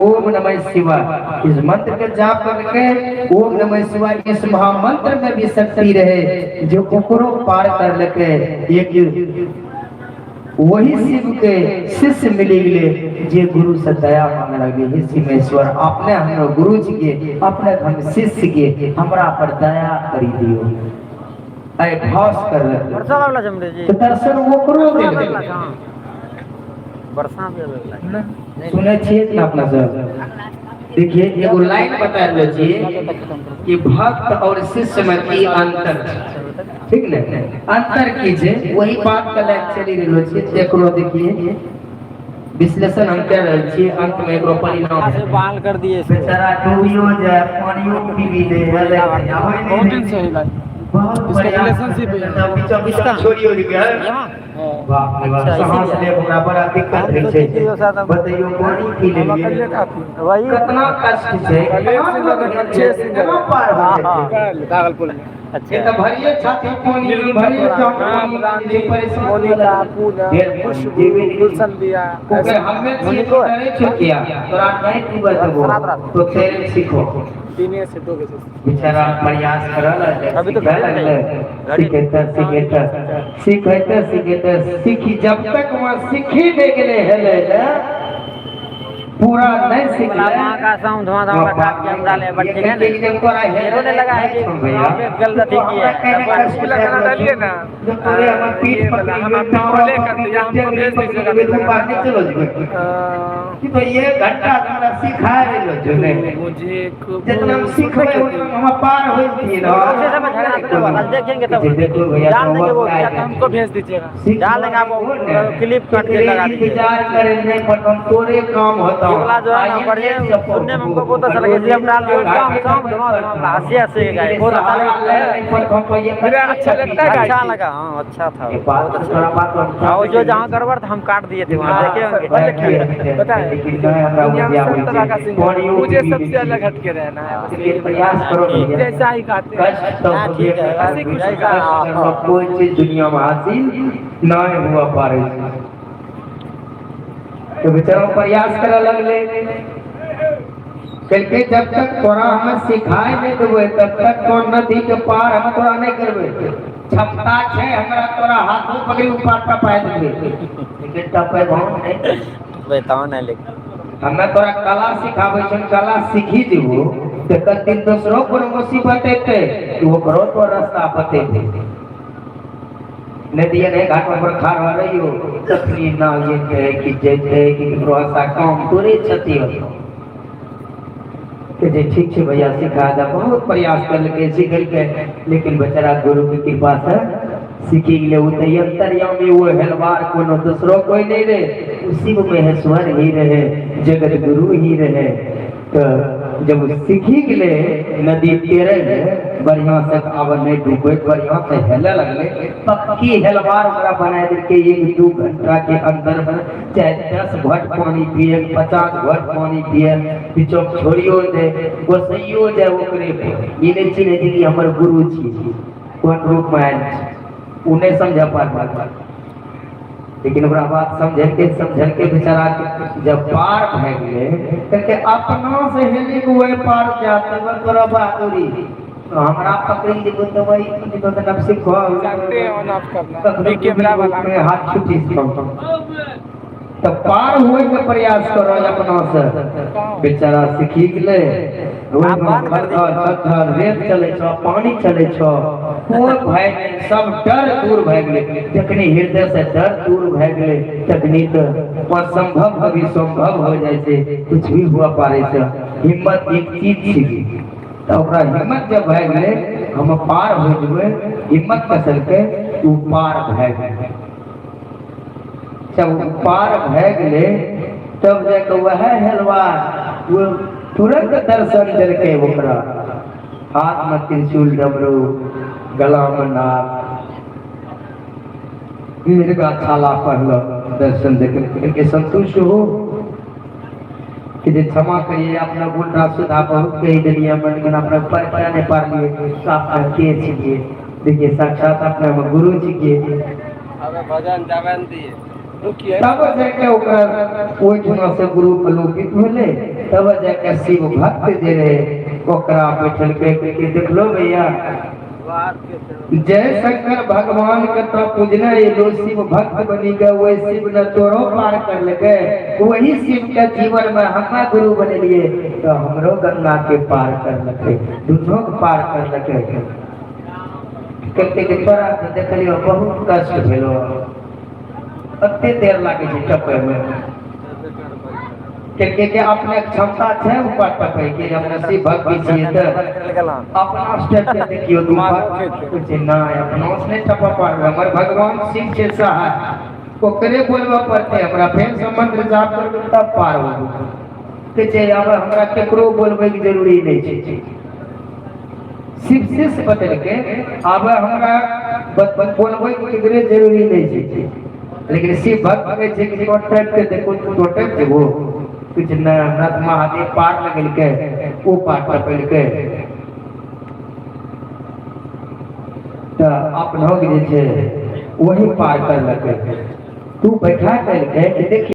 ओम नमः शिवाय इस मंत्र के जाप करके, ओम नमः शिवाय इस महामंत्र में भी शक्ति रहे जो ओकरो पार कर लके। एक वही शिव के शिष्य मिली गेले जे गुरु से दया मांगे लगे, हे शिवेश्वर, अपने हमरो गुरु जी के, अपने हम शिष्य के, हमरा पर दया करी दियो, ऐ भास कर लगे। बरसा वाला जमरे जी। तो दर्शन ओकरो देल। बरसा भी आवे। सुनै छियै कि अपना सब? देखिए, एगो लाइन बता रहलो छियै कि भक्त और शिष्य में की अंतर छै, ठीक ने? अंतर की छै, वही बात के लाइन चलि रहलो छियै। एकरो देखिए, विश्लेषण हम कर रहल छियै, अंत में एकरो परिणाम से बाल कर दिए इसको। बेचारा डूबियो जाए, पानियो पीबी ले। बहुत दिन से है। बहुत इसका प्रयास रिलेशनशिप है। बीचो बीच किसका? छोड़ियो दिया। यहाँ। बाप रे बाप! अच्छा, सांस इसीलिए। ले हमरा बड़ा दिक्कत हम होइ सोचे छै। कि वो साथ बतैयो, पानी पी लेलियै। काफी। वही। कितना कष्ट छै, एक से ज्यादा अच्छे सिंगर। केना पार हो जाइ छै? कल भागलपुर में। ये अच्छा। तो भरिए छाती पानी, भरिए राम पानी, परेशान। मोनिका, पूनम, खुशबू, गुलशन बिया। ओके, हमे छियै तो डरे छो किया? तोरा नहीं डूबे देबो, तो तैरे सीखो। 3 से 2 बजे। बेचारा प्रयास करल। अभी तो सीखे घड़ी लगले। घड़ी। सीखते सीखते सीखते सीखते सीखी, जब तक वहाँ सीखी नहीं गेले हेले ले, पूरा नहीं सीखले। वहाँ का साउंड धुआं धुआं का काट के हम डाले, बट ठीक है ना, मेरे ने लगा है कि वहाँ पे गलत ही की है। वाला गाना डालिए ना। ये वाला हम आपको कॉले करते या हमको भेज दीजिएगा। चलो जी। कि तो ये घंटा हमरा सिखा रहलो जो नहीं मुझे जितना हम सीखबै उतना हम पार होई थी ना। उसी समय झगड़ा तो हुआ था, देखेंगे तब। देखो भैया, डाल देंगे वो। वक्त आएगा। हमको भेज दीजिएगा। डाल देंगे आप, वो क्लिप काट के लगा दीजिए। इंतजार करें नहीं, पर हम तोरे काम होता। ये वाला जो है ना, बढ़िया सुनने में हमको बहुत अच्छा लगा, इसलिए हम डाल दिए। काम काम धुआं धुआं, हंसी हंसी के गाए, बहुत अच्छा लगा। मेरा अच्छा लगता है। अच्छा लगा, हाँ, अच्छा था। ये बात बहुत थोड़ा अच्छा। बात। और जो जहाँ गड़बड़ था, हम काट दिए थे वहाँ, देखे होंगे। पता है, दुनिया में सब तरह का सिंगर, मुझे सबसे अलग हटके रहना है बस। लेकिन प्रयास करो भैया। जैसा ही गाते हैं। कष्ट तो हाँ, ठीक है। हंसी खुशी। कष्ट करना कोई चीज दुनिया में हासिल नहीं हुआ पारे छै। तो बेचारा प्रयास करे लगले। कहलकै, जब तक तोरा हम सिखाए नहीं देबै, तब तक तो नदी के पार हम तोरा नहीं करबै। क्षमता छै हमरा, तोरा हाथों पकड़ि ऊपर टपाय देबै, लेकिन टपेबहो नहीं। बताओ ना लेकिन। हमे तोरा कला सिखाबै छौ, कला सीखी जेबो तऽ कल दिन दोसरो कोनो मुसीबत एतै तऽ ओकरो तो रास्ता बतेतै। नदिया नहीं घाट पर खाड़ हो रही हो, तखनी ना ये कि जैते कि केकरो आशा काम तोरे क्षति होतो कि जे ठीक छै भैया, सिखा दे। बहुत प्रयास करलकै, सिखलकै, लेकिन बेचारा गुरु के कृपा से सीखी गेलै। ओ तऽ अंतर्यामी, वो हेलवार कोनो दूसरो कोई नहीं रहे, उ शिव महेश्वर ही रहे, जगत गुरु ही रहे। तऽ जब उ सीखी गेलै नदी तेरे बढ़िया से, आब नहीं डूबे, बढ़िया से हेले लगले। पक्की हेलवार ओकरा बनाए देलकै 1-2 घंटा के अंदर में। चाहे 10 घट पानी पिए, 50 घट पानी पिए, बीचो में छोड़ियो दे, गोसैयो जाए ओकरे पर। ई नहि चिन्है छै कि हमर गुरु छी, कोन रूप में आयल छै। उ नहि समझ पार, लेकिन ओकरा बात समझलके समझलके। बेचारा जब पार भए गेलै, कहलकै, अपना से हेली के ओहि पार जाते तोरा बहादुरी तो हमरा पकड़ि लेबो तऽ वही तऽ नब सीखो। जानते हैं ऑन ऑफ करना भी कैमरा वाला। में हाथ छुटी तऽ पार हुए के प्रयास करो अपना से। बेचारा सीखी गेलै। आप बंद कर दीजिए। खद्दर रेत चलै छौ, पानी चलै छौ, कोई भय नहीं, सब डर दूर भए गेलै। जखनी हृदय से डर दूर भए गेलै, तखनी तऽ असंभव अभी संभव हो जाइ छै, कुछ भी हुआ पारे छै। हिम्मत एक चीज छियै, तऽ ओकरा हिम्मत जब भए गेलै, हम पार हो जेबै, हिम्मत कसलकै, ओ पार भए गेलै। जब ओ पार भए गेलै, तब जाके वएह हेलवार वो तुरंत दर्शन देलकै ओकरा। हाथ में त्रिशूल, डमरू, गला में नाग, मिर्गा छाला पहनलो दर्शन देलकै। संतुष्ट हो कि जे क्षमा करिए, अपना उल्टा सीधा बहुत कही दिलिए मन में, अपना पर नहीं पार लिए, तो अपना के छियै? देखिए, साक्षात अपना गुरु जी के। अबे भजन जावन दिए। रुकिए। तब जाके ओकरा ओहिठुना से गुरु के लोकित भेलै। तब जाके शिव भक्त जे रहे ओकरा बैठलकै कि देखलो भैया, जय शंकर भगवान के तो पूजने एलो, शिव भक्त बनी गए, वही शिव ने तोरो पार कर लगे, वही शिव के जीवन में हम गुरु बनेलिए तो हमरो गंगा के पार कर लगे, दोनों के पार कर लगे। कहते कि तोरा तो देखलियो बहुत कष्ट भेलो, अते देर लागे छै टपे में। कहते कि अपने क्षमता छै ऊपर टपे के, अपने शिव भक्ति छियै तऽ अपना स्टेप के देखियो दू बार कुछ नहीं, अपना से नहीं टपा पारबै, हमर भगवान शिव छै सहाय, ओकरे बोलबऽ पड़तै हमरा, फेर से मंत्र जाप करबै तब पार होबै। कहै छै आब हमरा केकरो बोलबै के जरूरी नहीं छै। शिव शिष्य बतेलकै आब हमरा बोलबै के केकरे जरूरी नहीं छै। लेकिन शिव भक्त कहै छै कि तो टप के देखो, तो टप जेबो। कुछ न, हमरा तऽ महादेव पार लगेलकै, ओ पार टपेलकै तऽ अपनो के जे छै वही पार करलकै। तू बैठा करके देखी।